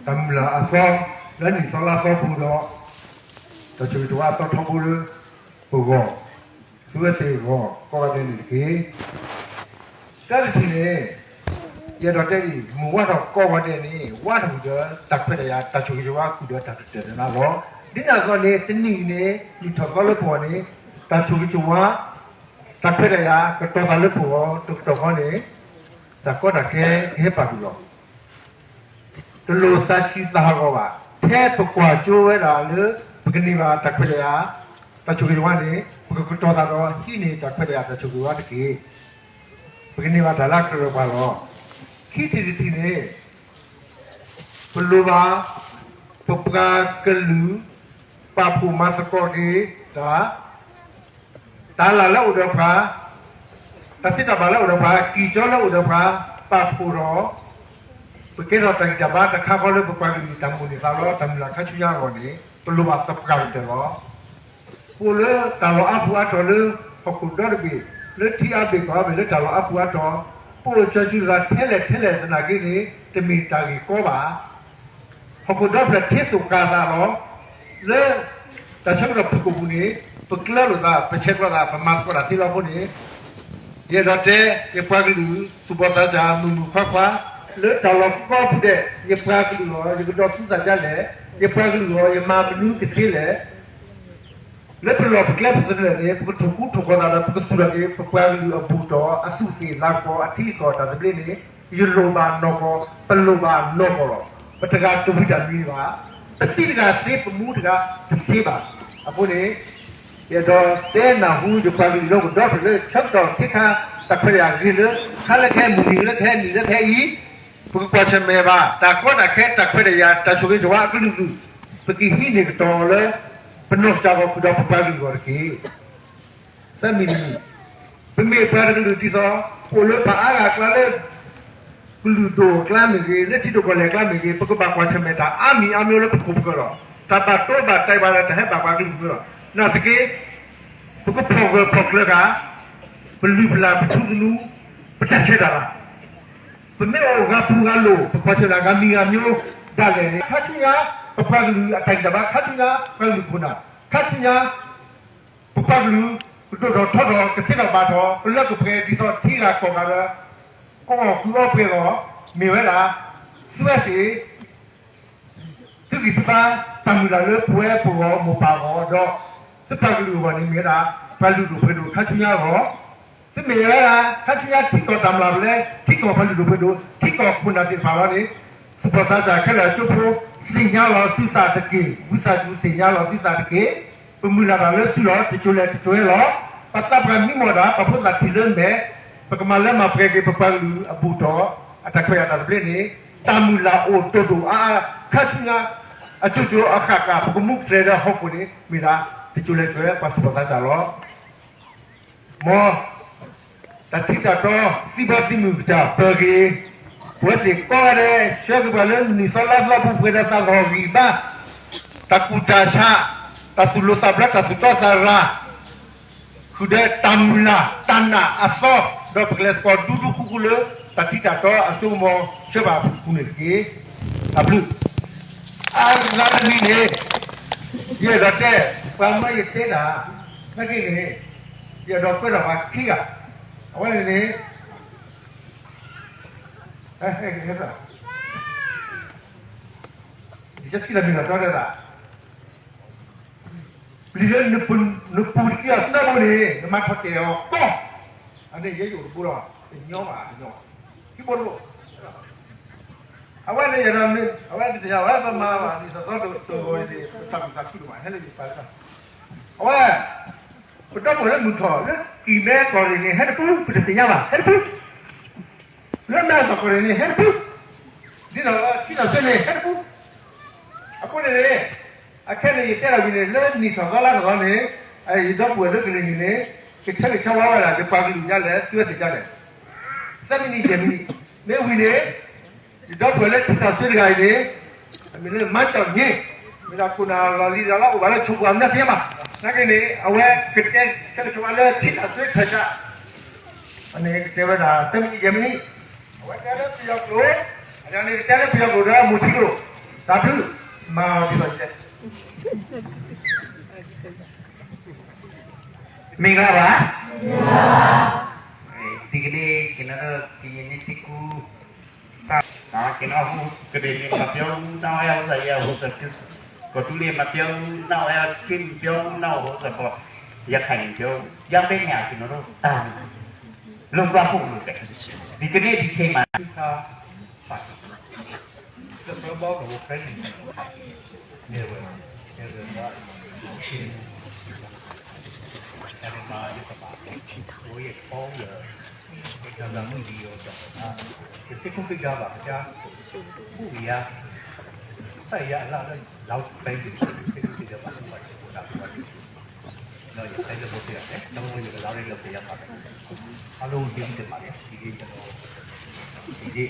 တၢ်မုၢ်လၢ်အသီ လၢနံၣ်သီလါသီပူၤဒီး တၢ်ဆိၣ်ဂ့ၤဆိၣ်ဝါအသီထီဘိလၢ ပဂီၢ် သုဝဲသ့ၣ်ဂီၢ်ကိးဂၤဒဲးန့ၣ်တက့ၢ်. တၢ်တထံၣ်န့ၣ် ယအဲၣ်ဒိးတဲဒ်အံၤ မုၢ်ဝါထီၣ်ကိးဂၤဒဲးန့ၣ် ဝါထီၣ်ဃုာ်ဒီးတၢ်ခွဲးတၢ်ယာ် တၢ်ဆိၣ်ဂ့ၤဆိၣ်ဝါဃုာ်ဒီးတၢ်တတၢၢ်တနါလီၤ. ဒ်န့ၣ်အသိးန့ၣ် တနံၣ်အံၤန့ၣ် နံၣ်ထီၣ်သီလၢပဂီၢ်န့ၣ် တၢ်ဆိၣ်ဂ့ၤဆိၣ်ဝါ တၢ်ခွဲးတၢ်ယာ် ကတီၤသးလၢပဂီၢ်တကတီၢ်ဃီန့ၣ် တၢ်ကီတၢ်ခဲကဟဲပာ်ကွံာ်လီၤ. တလိၣ်သးဆံးသးဟးဂီၤဘၣ်. ထဲပကွၢ်ကၠိဝဲဒၣ်လၢ ပကန့ၢ်ဘၣ်တၢ်ခွဲးတၢ်ယာ် တၢ်ဆိၣ်ဂ့ၤဆိၣ်ဝါန့ၣ် ပကကတီၤသးဒီးဟံးန့ၢ်တၢ်ခွဲးတၢ်ယာ်တၢ်ဆိၣ်ဂ့ၤဆိၣ်ဝါတက့ၢ်. ပကန့ၢ်ဘၣ်တၢ်လၢအကြၢးပှၤလီၤ. ခံထံၣ်တထံၣ်န့ၣ် ပလိၣ်ဘၣ် ပပှၤကလုာ် ပာ်ဖှိၣ်မၤသကိးက့ၤတၢ် တၢ်လၢ်လၢအိၣ်ဒီးပှၤ, တၢ်သ့တၢ်ဘၣ်လၢအိၣ်ဒီးပှၤ, ကံၢ်ကၠီလၢအိၣ်ဒီးပှၤ ပာ်ဖှိၣ်ဒီး ပကဲထီၣ်တၢ်ဂံၢ်တၢ်ဘါတခါဃီလၢပပှၤကလုာ်တၢ်မုၢ်လၢ်သးလီ တၢ်မုၢ်လၢ်ခါဆူညါအဂီၢ်န့ၣ် ပလိၣ်ဘၣ်သပှၢ်ကတၢၢ်လီၤ. ပအိၣ်လၢတၢ်လီၢ်အါပူၤအါတီၤလၢ ဟီၣ်ခိၣ်ဒီတဘ့ၣ် လၢထံအါဘ့ၣ်ကီၢ်အါဘ့ၣ်လၢတၢ်လီၢ်အါပူၤအါတီၤ ပအိၣ်ကၠီၤစုသးထဲလဲၣ်ထဲလဲၣ်သနာ်က့န့ၣ် တမ့ၢ်တၢ်ဂ့ၢ်ကီဘၣ်. ဟီၣ်ခိၣ်ဒီဖျၢၣ်ထံသိၣ်ကၢ်သးလီၤ. လၢတၢ်ဆၢကတီၢ်ဖုၣ်ကိာ်ပူၤန့ၣ် ပကျၢလိာ်သး ပဆဲးကျိးသး ပမၤသကိးတၢ်သ့လီၤအဃိန့ၣ် ယအဲၣ်ဒိးတဲ ယပှၤကလုာ် သူၣ်ဘီၣ်သးစၢ် မုၢ်မုၢ်ခွါခွါ လၢတၢ်လီၢ်ကိးပူၤဒဲး ယပှၤကလုာ်အဂီၢ် ယကဒိးသူသးဒ်လဲၣ်, ယပှၤကလုာ်အဂီၢ် ယမၤမနုၤကသ့လဲၣ် လၢပလီၢ်ပကျဲပသနၢၣ်န့ၣ် ပကထိၣ်ဃူထိၣ်ဖိးသးဒီး ပကသူၣ်ထီၣ်က့ၤ ပပှၤကလုာ်အဘူၣ်တီၢ်အသူးအသ့ၣ်လၤကပီၤအထံအကီၢ်တၢ်သဘျ့န့ၣ် ယလိၣ်ဘၣ်နီၢ်ကီၢ် ပလိၣ်ဘၣ်နီၢ်ကီၢ်လီၤ. ပတဂၤတဝံၤတၢ်မံၤဘၣ်. ပသံတဂၤသ့ ပမူတဂၤတသ့ဘၣ်. အဃိန့ၣ် ယအဲၣ်ဒိးတဲနၢ်ဟူယပှၤကလုာ်လၢဟီၣ်ခိၣ်ဒီဖျၢၣ်လၢ ဆၢကတီၢ်ခဲခါ တၢ်ခွဲးတၢ်ယာ်ဂ့ၤလၢ ခါလၢခဲ မုၢ်နံၤလၢခဲ နံၣ်လၢခဲအံၤ ပကကွၢ်ဆၢၣ်မဲာ်ဘၣ် တၢ်ကီတၢ်ခဲ တၢ်ခွဲးတၢ်ယာ် တၢ်ဆိၣ်ဂ့ၤဆိၣ်ဝါအကလုာ်ကလုာ် ပကဟံးန့ၢ်ကတီၤလၢ ပနီၢ်ကစၢ်ဂီၢ်ဃုာ်ဒီးပပှၤကလုာ်အဂီၢ်တက့ၢ်. သၢမံၤတမံၤ, ပမ့ၢ်ပှၤတကလုာ်ဒ်သိး အိၣ်လၢပှၤအါဂၤအကျါလၢ ကလုာ်ဒိၣ်အကျါမ့ၢ်ဂ့ၤ, လၢထံဒိၣ်ကီၢ်လဲၢ်အကျါမ့ၢ်ဂ့ၤ, ပကဘၣ်ကွၢ်ဆၢၣ်မဲာ်တၢ်အါမံၤအါမံၤလၢပခိၣ်ပဃၢၤလီၤ. တၢ်ဘၣ်တိဘၣ်တဲာ်ဘၣ်ဒီး တၢ်ဟဲဘၣ်ပှၤကလုာ်ပဃၢၤလီၤ. နာ်သက့ ပကဖီၣ်ဂၢၢ်ဖီၣ်ကျၢၤဂၤ, ပလုၢ်ပလၢ်ပထူသနူ, ပတၢ်ဆဲးတၢ်လၤ ပမ့ၢ်အိၣ်ဂၤပူၤဂၤလိၤ ပကွၢ်ဆၢၣ်မဲာ်ဂၤမံၤဂၤမံၤဒၣ်လဲာ်န့ၣ် ခါဆူညါ ပပှၤကလုာ်အတၢ်ဂံၢ်တၢ်ဘါ ခါဆူညါ ပှၤကလုာ်ခိၣ်နၢ် ခါဆူညါ ပပှၤကလုာ် ကဒိၣ်ထီၣ်ထီထီၣ် ကသ့ထီၣ်ဘၣ်ထီၣ် ကလၢကပှဲၤဒ်သိးထံဂၤကီၢ်ဂၤဒီး ကအီၣ်ကုၢ်အီပှဲၤအဂီၢ် မ့ၢ်ဝဲဒၣ် သုဝဲသ့ၣ် သုဂံၢ်သုဘါ တၢ်မုၢ်လၢ်လၢပဝဲပဂီၢ်မိၢ်ပၢ်အဂီၢ်ဒီး သုပှၤကလုာ်အဂီၢ်န့ၣ်မ့ၢ်ဝဲဒၣ် ပှၤလုၢ်ဒိၣ်ပှ့ၤဒိၣ်ခါဆူညါအဂီၢ် သုမ့ၢ်ဝဲဒၣ် ခါဆူညါထံကီၢ်တၢ်မျၢ်ပလဲ ထံကီၢ်ပှၤလုၢ်ဒိၣ်ပှ့ၤဒိၣ် ထံကီၢ်ခိၣ်နၢ်သ့ၣ်တဖၣ်လီၤန့ၣ် သူၣ်ဘီၣ်သးစၢ်ခဲလၢာ်အကၠိဖိ သ့ၣ်ညါလီၤသုသးတက့ၢ်. ဝံသးစူၤသ့ၣ်ညါလီၤသုသးတက့ၢ်. ပမုၢ်လၢ်တၢ်လၢသုလီၤ တစိၤလဲၣ်တစိၤဝဲလီၤ. ပသးပှၢ်မံမီၢ်ဒၣ် ပဖိသၣ်ထံၣ်လၢမဲာ် ပကမၤလၢမၤပှဲၤက့ၤ ပပှၤကလုာ်အဘူၣ်တီၢ် အတၢ်ခွဲးတၢ်ယာ်တၢ်သဘျ့န့ၣ် တၢ်မုၢ်လၢ်အိၣ်တိၢ်ဒိၣ်အါအါ ခါဆူညါ အစိၤစိၤအဃၣ်ဃၣ် ပကမူကတြဲၤဒီးဟီၣ်ခိၣ်န့ၣ် မ့ၢ်ဒၣ် တစိၤလဲၣ်တစိၤဝဲ ပှၤသူၣ်ဘီၣ်သးစၢ်လီၤ. မ် တၢ်ထံတၢ်တီ သံဘီသံမုၢ်ကစၢ်ပၢၤက့ၤ ပဝဲသ့ၣ်ကိးဂၤဒဲး ဆှၢက့ၤပှၤလၢနံၣ်သီလါသီပူၤ ပှဲၤဒီးတၢ်ဂီၢ်ဂံၢ်ဘါ တၢ်ကူၣ်တၢ်ဆး တၢ်သူၣ်လီသးဘျါ တၢ်သူၣ်တီသးရၤ ဃုာ်ဒီးတၢ်မုၢ်လၢ် တၢ်နာ်အသီ ဒီးပကလဲၤသကိးဒူဒူဃူဃူလၢ တၢ်ထံတၢ်တီအစိကမီၤ ဆှၢဘၣ်အပူၤန့ၣ်တက့ၢ်. တၢ်ဘျုး အဂၤတမံၤန့ၣ် ယအဲၣ်ဒိးတဲ ပှၤမၢယတဲတၢ် နာ်က့န့ၣ် ယအဲၣ်ဒိးကွဲးထီၣ်ပှၤခံဂၤ အဝဲန့ၣ်န့ၣ် ယထံၣ်လၢမ့ၢ်လီၤတီတဲဒၣ် ပျံၤလၢနပူၤတက့ၢ်အီၤသၢဘိန့ၣ် နမၤထီၣ်တဲာ်အီၤကီၢ် အန့ၣ်ယဲယအိၣ်တဘိလီၤ တညီဘၣ်တညီဘၣ် ခံဘိတဘိ အဝဲန့ၣ်ယဲဒီးမ့ၢ် အဝဲတသ့ၣ်ညါ အဝဲပမၤဘၣ်န့ၣ် သီသီတဂီၤန့ၣ် ပသးမုာ်သးခုဒိၣ်မး ဟဲလၢယပာ်လၢ အဝဲ ပဒီပုၢ်ဝဲၢ်လၢမုၢ်ထီၣ် လၢကံၢ်မဲကီၢ်ရ့ၣ်န့ၣ် ဟဲတပူၤ ပတသ့ၣ်ညါဘၣ် ဟဲတပူၤ လၢမဲၢ်အသီၣ်ကီၢ်ရ့ၣ်န့ၣ် ဟဲတပူၤ ဒ်သိးထံထီၣ်စွ့န့ၣ် ဟဲတပူၤ အဃိန့ၣ်န့ၣ် အခဲန့ၣ် ယတဲလီၤဝံၤန့ၣ် လၢနံၣ်ထီၣ်သီလါထီၣ်သီန့ၣ် ယဒီပုၢ်ဝဲၢ်လၢကလံၤနံၤန့ၣ် ကဆၢဂ့ၤဆၢဝါဝဲဒၣ် ယပှၤကလုာ်ဒ်လဲၣ် သုဝဲသ့ၣ်ဒ်လဲၣ် သၢမံးနံးယဲၢ်မံးနံး မ့ၢ်ဝံၤန့ၣ် ယဒီပုၢ်ဝဲၢ်လၢထံထီၣ်စွ့တဂၤအံၤန့ၣ် အမံၤလၢမၤကၠီၣ်ည့ မ့ၢ်ဒၣ်ခိၣ်နၢ်လီၢ်လံၤလီၤလီၤ အိၣ်ဘၣ်လၢဆိးပူၤ အမနုၤသ့ၣ်ညါဘၣ် နာ်က့န့ၣ် အဝဲကတဲဆၢဂ့ၤဆၢဝါလၢထံထီၣ်စွ့ခၢၣ်စး အန့ၣ်ကတဲဝဲဒၣ် သၢမံးနံးယဲၢ်မံးနံး အဝဲတဲလၢပယီၤကျိာ် အန့ၣ်ကတဲလၢပယီၤကျိာ်ဒီးမိၢ်ထံကျိာ် သးဒုး, မၤအီၤဒ်သိး, မင်္ဂလာပါ, ဒီကနေ့ ကျွန်တော်တို့ ကရင်နှစ်သစ်ကူး စတင်ပါ, ကျွန်တော် ဟို ကရင်တွေ မပြောဘူး နောက် အဲ ဥစ္စာ ရ ဟို စ ကတူလေး မပြောဘူး နောက် အဲ ကင်း ပြောဘူး နောက် ဟို စ ပေါ့ ရခိုင် ပြောဘူး ရတဲ့နေရာ ကျွန်တော်တို့ တာဝန် လုပ်သွားဖို့ လိုတယ်. ဒီကနေ့ ဒီချိန်မှာ ဒီးယတဲလၢဖိသ့ၣ်တဖၣ်န့ၣ် တၢ်လၢယကလီၤရ့လိာ်က့ၤယၤဘၣ်, အားလုံးကို ကျေးဇူးတင်ပါတယ်. ဒီနေ့ ကျွန်တော် ဒီနေ့